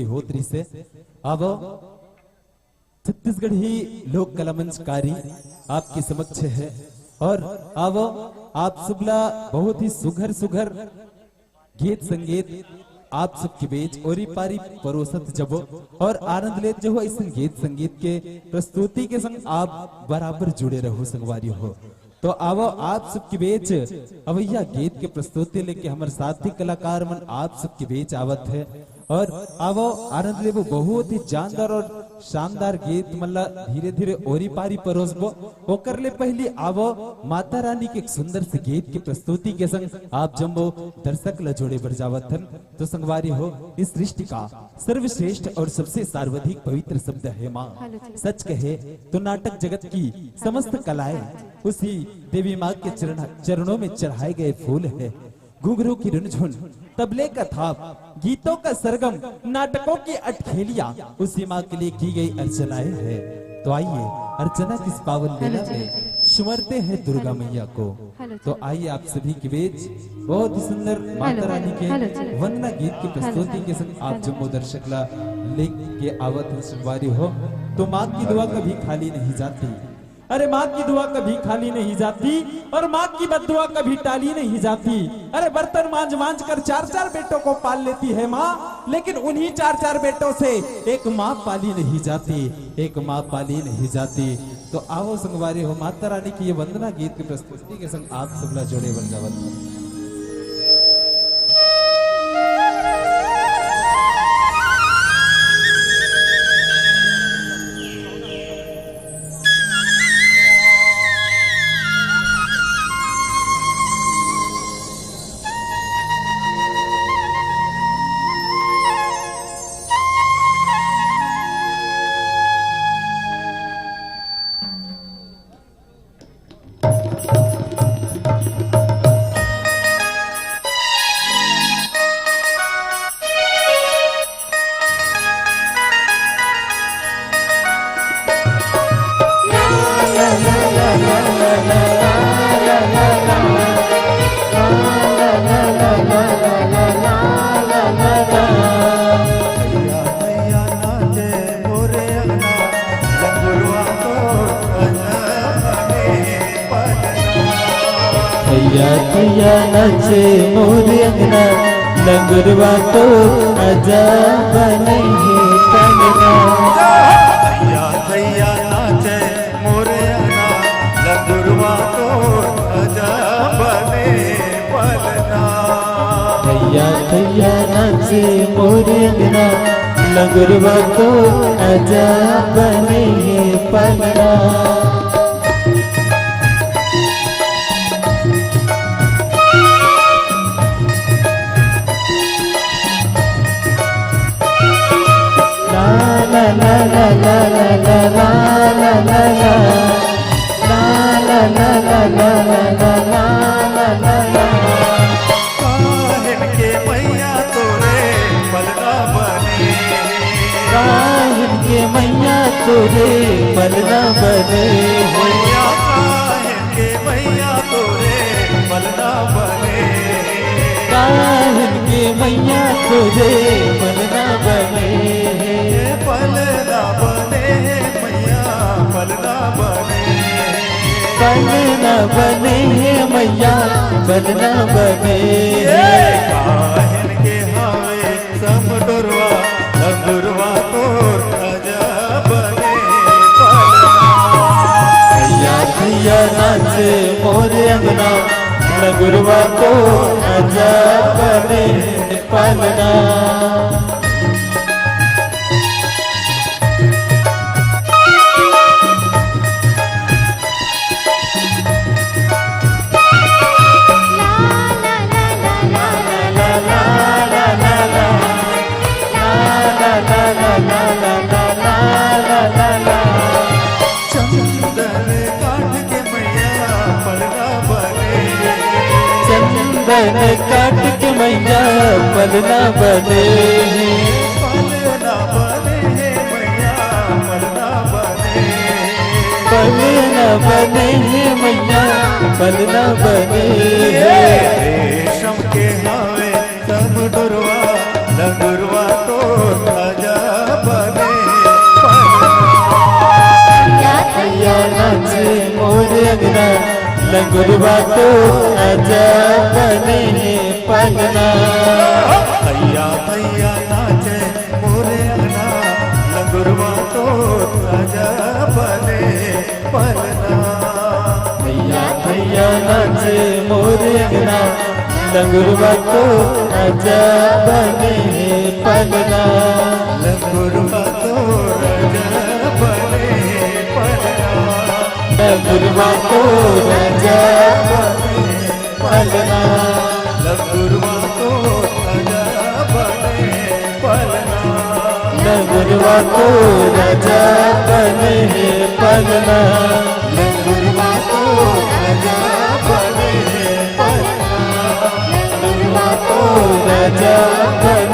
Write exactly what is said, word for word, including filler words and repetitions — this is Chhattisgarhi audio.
होत रहिसे। आवो, छत्तीसगढ़ी लोक कला मंच कारी आपके समक्ष हे और आवो, आप सबला बहुत ही सुघर सुघर गीत संगीत आप सबके बीच ओरी पारी परोसत जबो और आनंद लेत जबो। इस गीत संगीत के प्रस्तुति के संग आप बराबर जुड़े रहो संगवारी हो। तो आवो, आप सबके बीच अवैया गीत के प्रस्तुति लेके हमर साथी कलाकार मन आप सबके बीच आवत हे और आवो, आनंद लेबो। बहुत ही जानदार और शानदार गीत मन ला धीरे धीरे ओरी पारी परोसबो। ओकर ले पहली आवो, माता रानी के एक सुंदर से गीत के प्रस्तुति के संग आप जम्मो दर्शक ला जोड़े बर जावत हन। तो संगवारी हो, इस सृष्टि का सर्वश्रेष्ठ और सबसे सर्वाधिक पवित्र शब्द है माँ। सच कहे तो नाटक जगत की समस्त कलाएं उसी देवी माँ के चरण, चरणों में चढ़ाए गए फूल है। घुघरू की रुनझुन, तबले का थाप, गीतों का सरगम, नाटकों की अटखेलियां उसी माँ के लिए की गई अर्चनाएं है। तो आइए, अर्चना की इस पावन लीला में सुमरते हैं दुर्गा मैया को। तो आइए, आप सभी के बीच बहुत ही सुंदर माता रानी के वंदना गीत की प्रस्तुति के संग आप जम्मो दर्शक ला लेके आवत हन संगवारी हो। तो माँ की दुआ कभी खाली नहीं जाती। अरे, माँ की दुआ कभी खाली नहीं जाती और माँ की बद्दुआ कभी टाली नहीं जाती। अरे, बर्तन मांज मांज कर चार चार बेटों को पाल लेती है माँ, लेकिन उन्हीं चार चार बेटों से एक माँ पाली नहीं जाती, एक माँ पाली नहीं जाती। तो आवो संगवारी हो, माता रानी की ये वंदना गीत की प्रस्तुति के संग आप सबला जोड़े बर जावत हन। भैया भैया नाचे मोर अंगना, लंगुरवा तो आजा बनई हे पलना। भैया भैया नाचे मोर अंगना, लंगुरवा तो आजा बनई हे पलना। भैया भैया नाचे मोर अंगना, लंगुरवा तो आजा बनई हे पलना। काहिन के मैया तोरे पलना बने। काहिन के मैया तोरे पलना बने। मैया काहिन के मैया तोरे पलना बने। काहिन के मैया तोरे पलना बने। पलना बने मैया पलना बने। पलना बने हे मैया, पलना बने हे। काहिन के हवे समटोरवा, लंगुरवा तोर आजा बने पलना। भैया भैया नाचे मोर अंगना, लंगुरवा तोर आजा बने पलना। चंदन काठ के मैया पलना बने। चंदन काठ के मैया पलना बने। पलना बने हे मैया पलना बने। पलना बने हे मैया पलना बने। रेशम के हवे समटोरवा, लंगुरवा तो लंगुरवा तो राजा बने हे पलना। भैया भैया नाचे मोरे अंगना, लंगुरवा तो राजा बने पलना। भैया भैया नाचे मोरे अंगना, लंगुरवा तो राजा बने हे पलना। लंगुरवा तो राजा बने पलना। लंगुरवा तो राजा बने पलना। लंगुरवा तो राजा बने पलना। लंगुरवा तो राजा बने हे पलना। लंगुरवा तो राजा बने हे पलना। लंगुरवा तो राजा बने